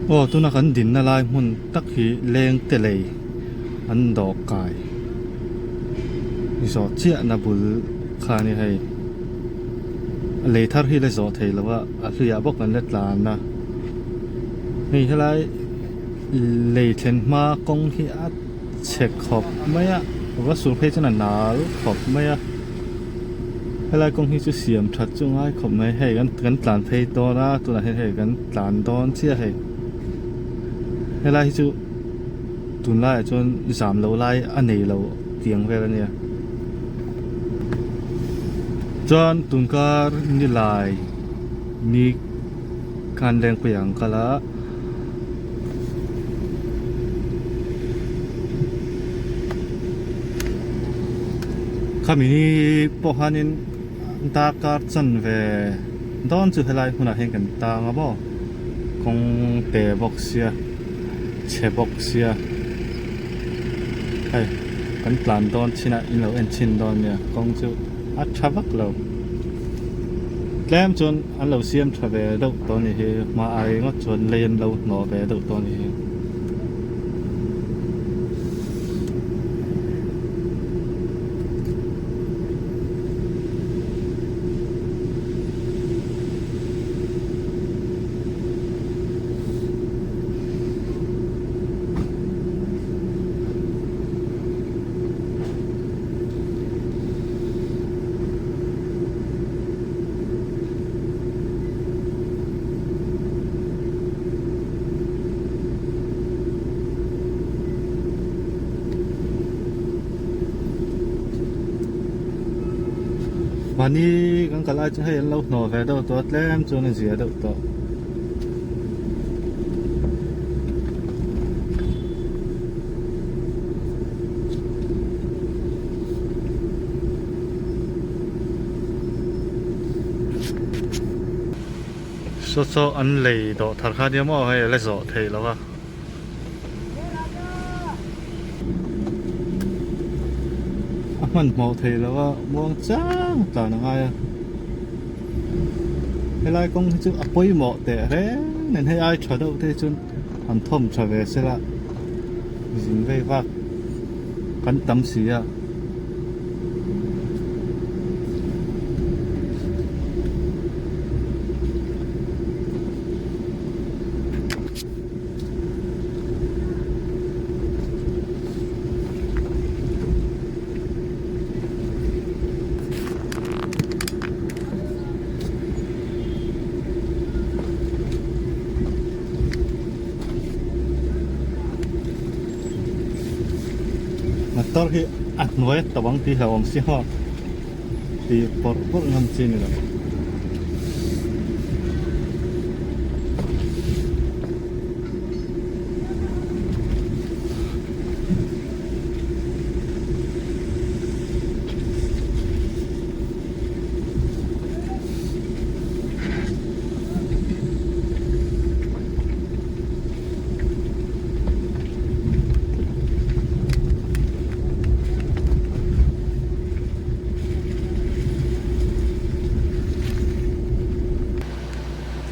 Aw tuna kan dinna lai hmun tak hi leng te lei an dawh kai zawh chiahna bul kha a ni hei lei thar hi la zawh thei lo a a hluiah bawk an la tlan a hei helai lei thlen hma kawng hi a chhe khawp mai a va sur phei chuan a nal khawp mai a helai kawng hi chu siam that chu ngai khawp mai hei kan kan tlan phei dawn a tunah hian hei kan tlan dawn chiah hei helai hi chu tunlaiah chuan zam loh lai a nei lo tiang vel a nia chuan tunkar nilai ni khan lengpui ah an kal a. Khami hi pawh khanin darkar chanve dawn chu helai hmunah hian kan tang a maw kawng te bawk sia chhe bawk sia hei kan tlan dawn chin ah in lo en chhin dawn nia kawng chu a tha vak lo tlem chuan an lo siam tha ve deuh tawh a ni hi hma ai ngawt chuan lei an lo hnawh ve deuh tawh a ni hi. Mahni kan kal ai chu hei an lo hnawh ve deuh tawh a tlem chuan a zia deuh tawh. Saw saw an lei dawh thar kha nia maw hei a la zawh theih lo a. A hmanhmawh theih lo a muang chang tlan a ngai a. Helai kawng hi chu a pawimawh teh reng nen hei ai tha deuh te hi chuan han thawm tha ve sela zin vei vak kan tam si a. Motor hi a hnuai a tawp ang tih hlauhawm si maw tih pawrh pawrh ngam chi a ni lo.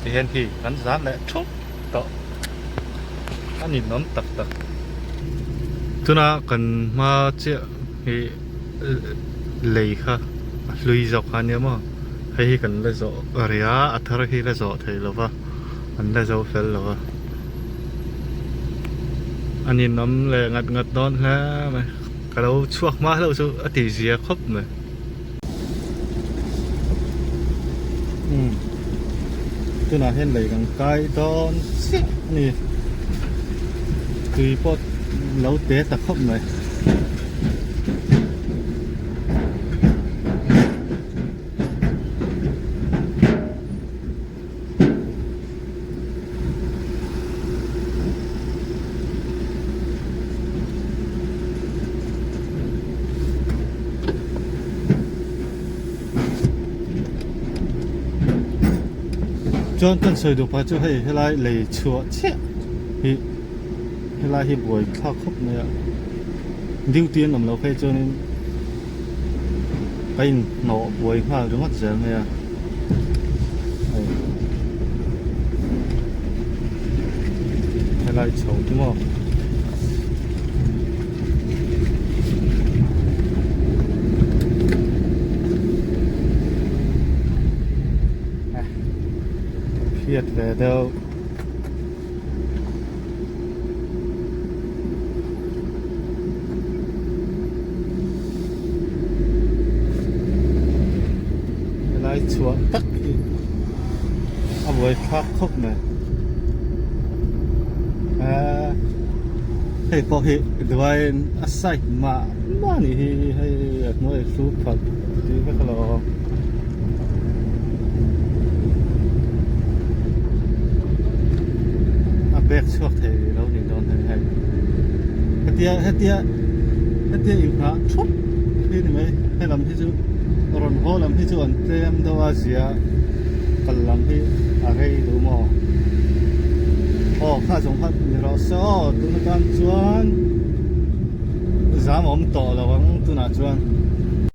Tihian hi kan zan leh thup tawh a ninawm tak tak tuna kan hma chiah hi lei kha a hlui zawk kha ania maw hei hi kan la zawh rih a a thar hi la zawh theih lo va an la zo fel lo va a ninawm leh ngat ngat dawn hle mai ka lo chhuak hma hlauh chu a tih zia khawp mai. Umm tunah hian lei kan kai dawn chiah a ni tui pawh lo te ta khawp mai. Chuan kan sawi duh pakhat chu hei helai lei chhuah chiah hi helai hi buai thlak khawp mai a duty an awm loh phei chuanin a inhnawh buai nghal ringawt zel mai a hei. Helai chho chu maw. Phiat ve deuh. Helai chhuah tak hi a buai thlak khawp mai aaa hei pawh hi duaiin a side mah mah a nih hi hei a hnuai a hlu phat tih vek alawm. A bag chhuak thei lo ni dawn hei hei hetia hetia hetia inghah thup hi ni mai he lam hi chu rawn haw lam hi chu an tlem deuh a zia kal lam hi a rei duh maw aw kha zawng kha ni rawh se aw tun atan chuan zam a awm tawh lo ang tunah chuan.